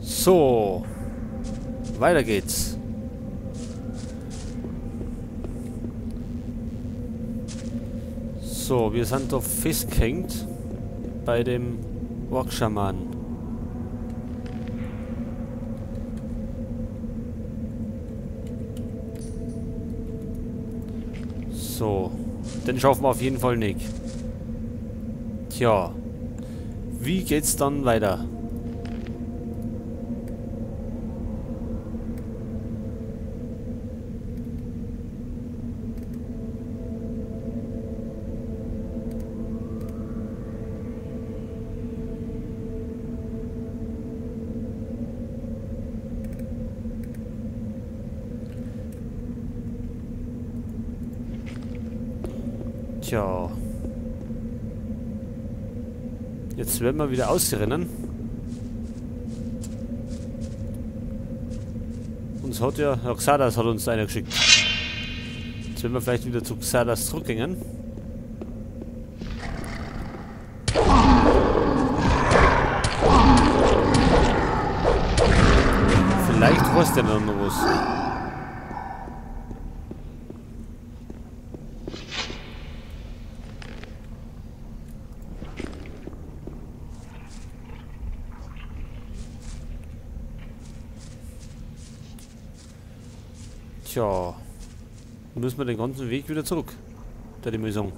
So, weiter geht's. So, wir sind da festgehängt bei dem Orkschaman. So, den schaffen wir auf jeden Fall nicht. Tja, wie geht's dann weiter? Tja. Jetzt werden wir wieder ausrennen. Uns hat ja Xardas hat uns einer geschickt. Jetzt werden wir vielleicht wieder zu Xardas zurückgehen. Vielleicht weiß der noch was. Tja, müssen wir den ganzen Weg wieder zurück, da die Müsung.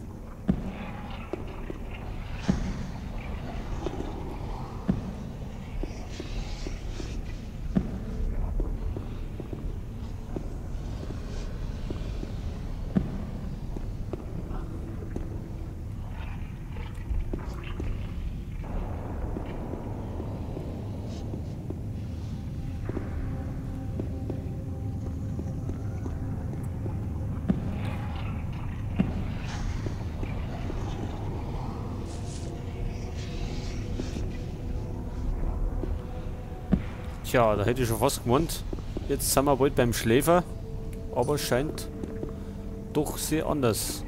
Tja, da hätte ich schon fast gemeint, jetzt sind wir bald beim Schläfer, aber es scheint doch sehr anders.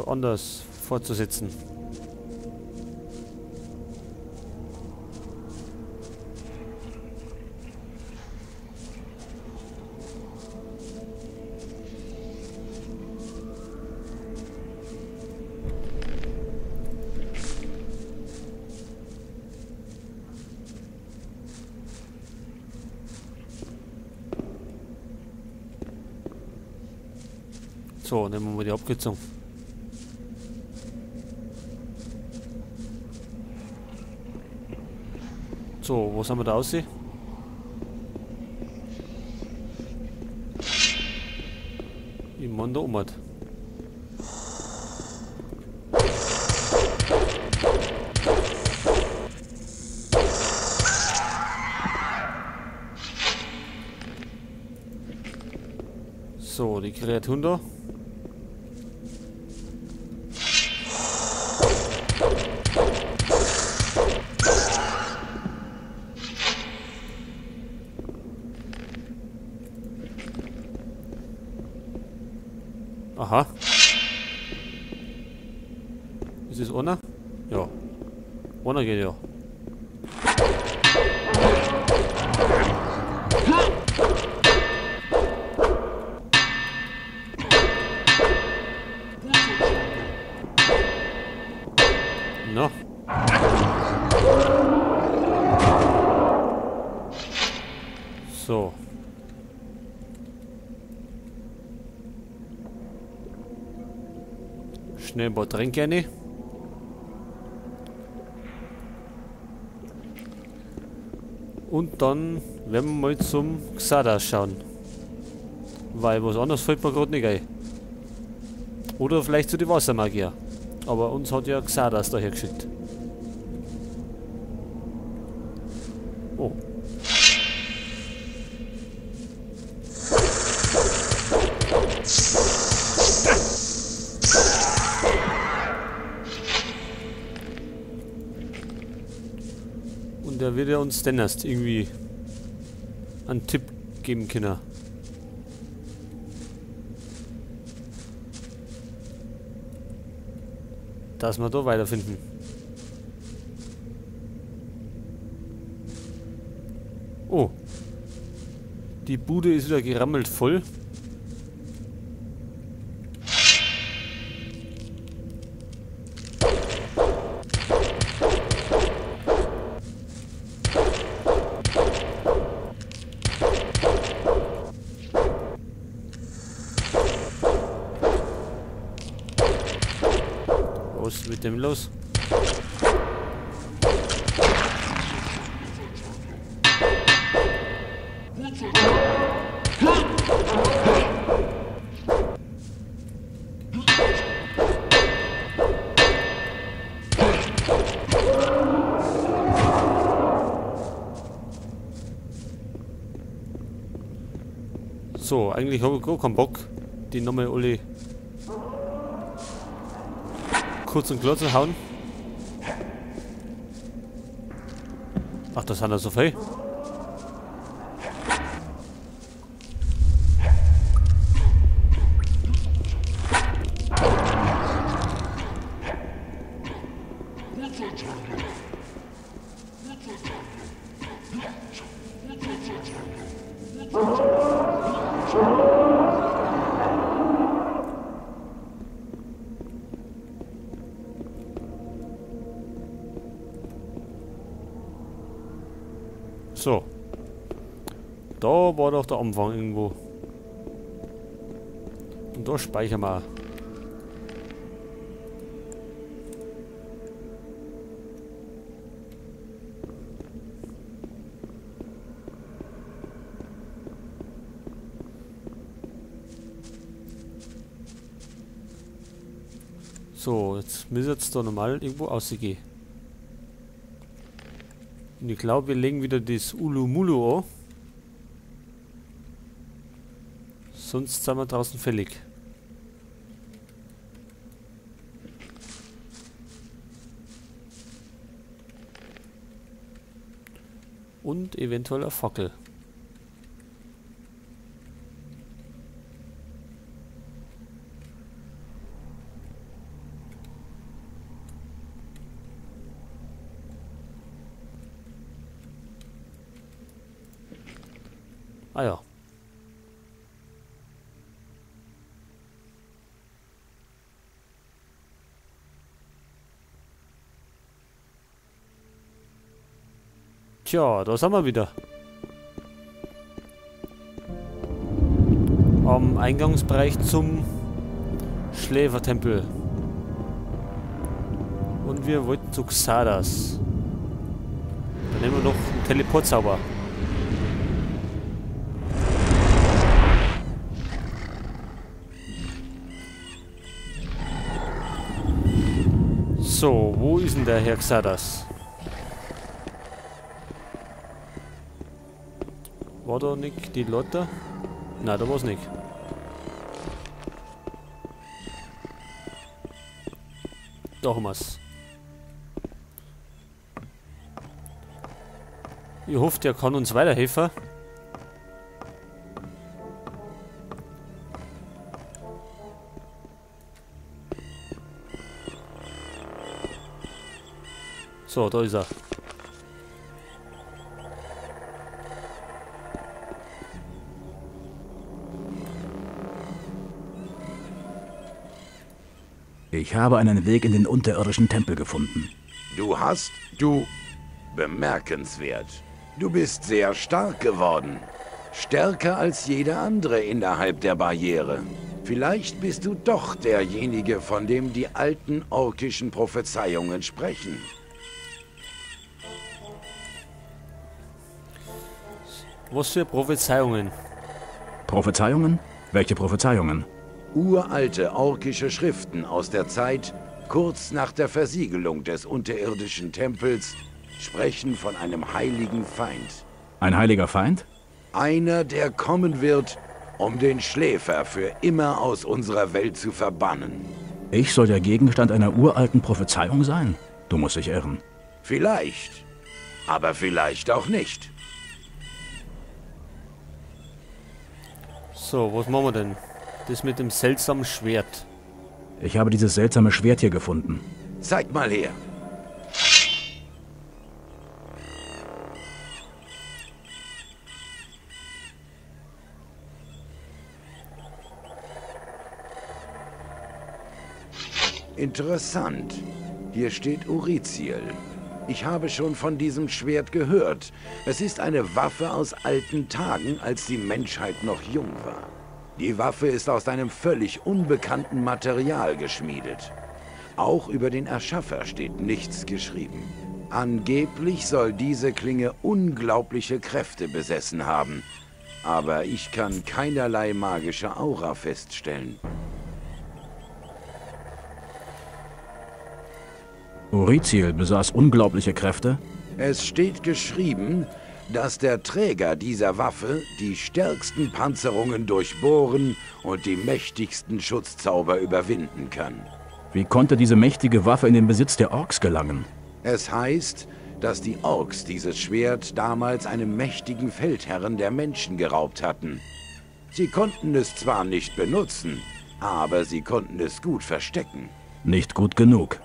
Anders fortzusetzen. So, nehmen wir mal die Abkürzung. So, wo sind wir da aussehen? Im Mondo Ummat. So, die Kreaturen da. Aha. Ist es einer? Ja. Einer geht ja. No. So. Schnell ein paar Tränke rein. Und dann werden wir mal zum Xardas schauen. Weil was anderes fällt mir gerade nicht ein. Oder vielleicht zu den Wassermagier. Aber uns hat ja Xardas daher geschickt. Oh. Und der wird ja uns denn erst irgendwie einen Tipp geben können. Dass wir da weiterfinden. Oh. Die Bude ist wieder gerammelt voll. Was ist mit dem los? So, eigentlich habe ich gar keinen Bock, die nochmal alle kurz und klar zu hauen. Ach, das sind ja so viel. So. Da war doch der Anfang irgendwo. Und da speichern wir. So, jetzt müsste es da normal irgendwo rausgehen. Und ich glaube, wir legen wieder das Ulumulu an. Sonst sind wir draußen fällig. Und eventuell eine Fackel. Ah ja. Tja, da sind wir wieder. Am Eingangsbereich zum Schläfertempel. Und wir wollten zu Xardas. Dann nehmen wir noch einen Teleportzauber. So, wo ist denn der Herr Xardas? War da nicht die Lotte? Nein, da war's nicht. Da haben wir's. Ich hoffe, der kann uns weiterhelfen. So, da ist er. Ich habe einen Weg in den unterirdischen Tempel gefunden. Du hast... Du... Bemerkenswert. Du bist sehr stark geworden. Stärker als jeder andere innerhalb der Barriere. Vielleicht bist du doch derjenige, von dem die alten orkischen Prophezeiungen sprechen. Was für Prophezeiungen? Prophezeiungen? Welche Prophezeiungen? Uralte orkische Schriften aus der Zeit, kurz nach der Versiegelung des unterirdischen Tempels, sprechen von einem heiligen Feind. Ein heiliger Feind? Einer, der kommen wird, um den Schläfer für immer aus unserer Welt zu verbannen. Ich soll der Gegenstand einer uralten Prophezeiung sein? Du musst dich irren. Vielleicht, aber vielleicht auch nicht. So, was machen wir denn? Das mit dem seltsamen Schwert. Ich habe dieses seltsame Schwert hier gefunden. Zeig mal her. Interessant. Hier steht Uriziel. Ich habe schon von diesem Schwert gehört. Es ist eine Waffe aus alten Tagen, als die Menschheit noch jung war. Die Waffe ist aus einem völlig unbekannten Material geschmiedet. Auch über den Erschaffer steht nichts geschrieben. Angeblich soll diese Klinge unglaubliche Kräfte besessen haben. Aber ich kann keinerlei magische Aura feststellen. Uriziel besaß unglaubliche Kräfte? Es steht geschrieben, dass der Träger dieser Waffe die stärksten Panzerungen durchbohren und die mächtigsten Schutzzauber überwinden kann. Wie konnte diese mächtige Waffe in den Besitz der Orks gelangen? Es heißt, dass die Orks dieses Schwert damals einem mächtigen Feldherren der Menschen geraubt hatten. Sie konnten es zwar nicht benutzen, aber sie konnten es gut verstecken. Nicht gut genug.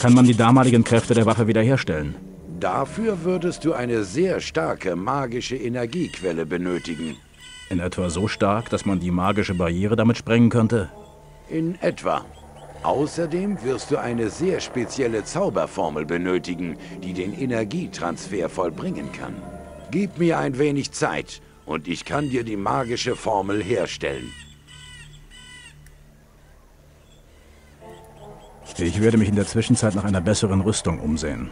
Kann man die damaligen Kräfte der Waffe wiederherstellen? Dafür würdest du eine sehr starke magische Energiequelle benötigen. In etwa so stark, dass man die magische Barriere damit sprengen könnte? In etwa. Außerdem wirst du eine sehr spezielle Zauberformel benötigen, die den Energietransfer vollbringen kann. Gib mir ein wenig Zeit und ich kann dir die magische Formel herstellen. Ich werde mich in der Zwischenzeit nach einer besseren Rüstung umsehen.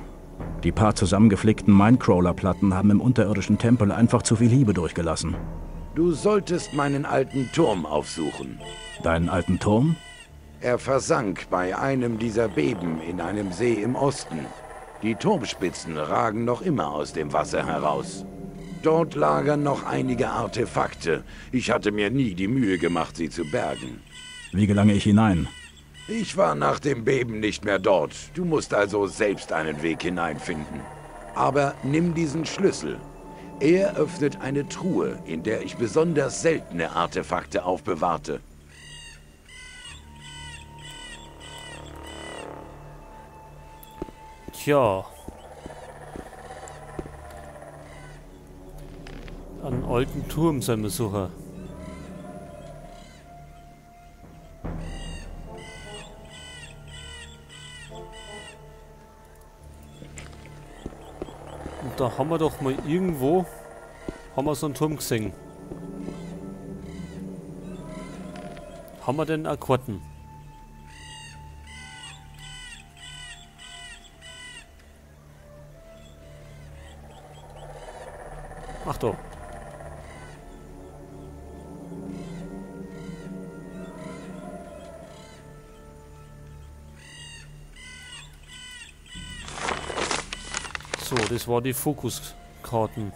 Die paar zusammengeflickten Minecrawler-Platten haben im unterirdischen Tempel einfach zu viel Hiebe durchgelassen. Du solltest meinen alten Turm aufsuchen. Deinen alten Turm? Er versank bei einem dieser Beben in einem See im Osten. Die Turmspitzen ragen noch immer aus dem Wasser heraus. Dort lagern noch einige Artefakte. Ich hatte mir nie die Mühe gemacht, sie zu bergen. Wie gelange ich hinein? Ich war nach dem Beben nicht mehr dort. Du musst also selbst einen Weg hineinfinden. Aber nimm diesen Schlüssel. Er öffnet eine Truhe, in der ich besonders seltene Artefakte aufbewahrte. Tja. Einen alten Turm sollen wir suchen. Und da haben wir doch mal irgendwo haben wir so einen Turm gesehen. Haben wir denn Karten? Ach doch. So, das war die Fokuskarten.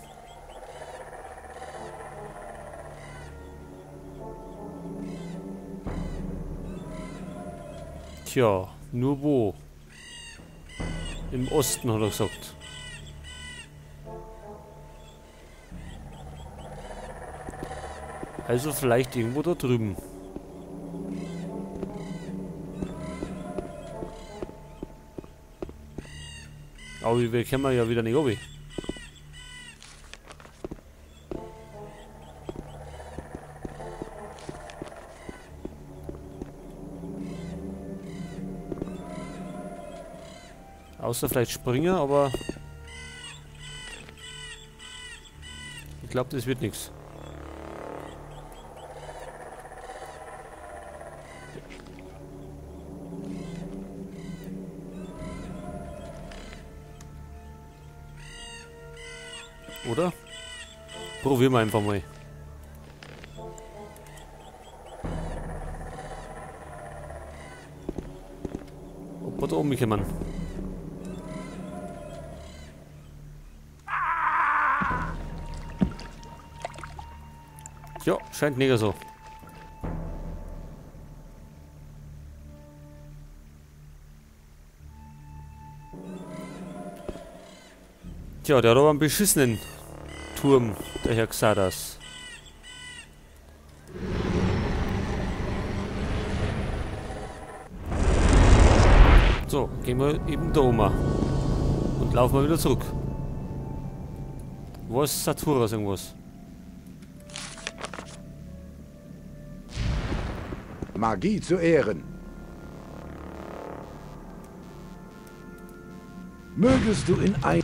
Tja, nur wo? Im Osten, hat er gesagt. Also vielleicht irgendwo da drüben. Aber wir kommen ja wieder nicht runter. Außer vielleicht springen, aber ich glaube, das wird nichts. Oder? Probieren wir einfach mal. Ob wir da oben kommen. Ja, scheint nicht so. Tja, der hat aber einen beschissenen Turm, der Herr Xardas. So, gehen wir eben da um und laufen wir wieder zurück. Wo ist Saturas irgendwas? Magie zu Ehren. Mögest du in ein...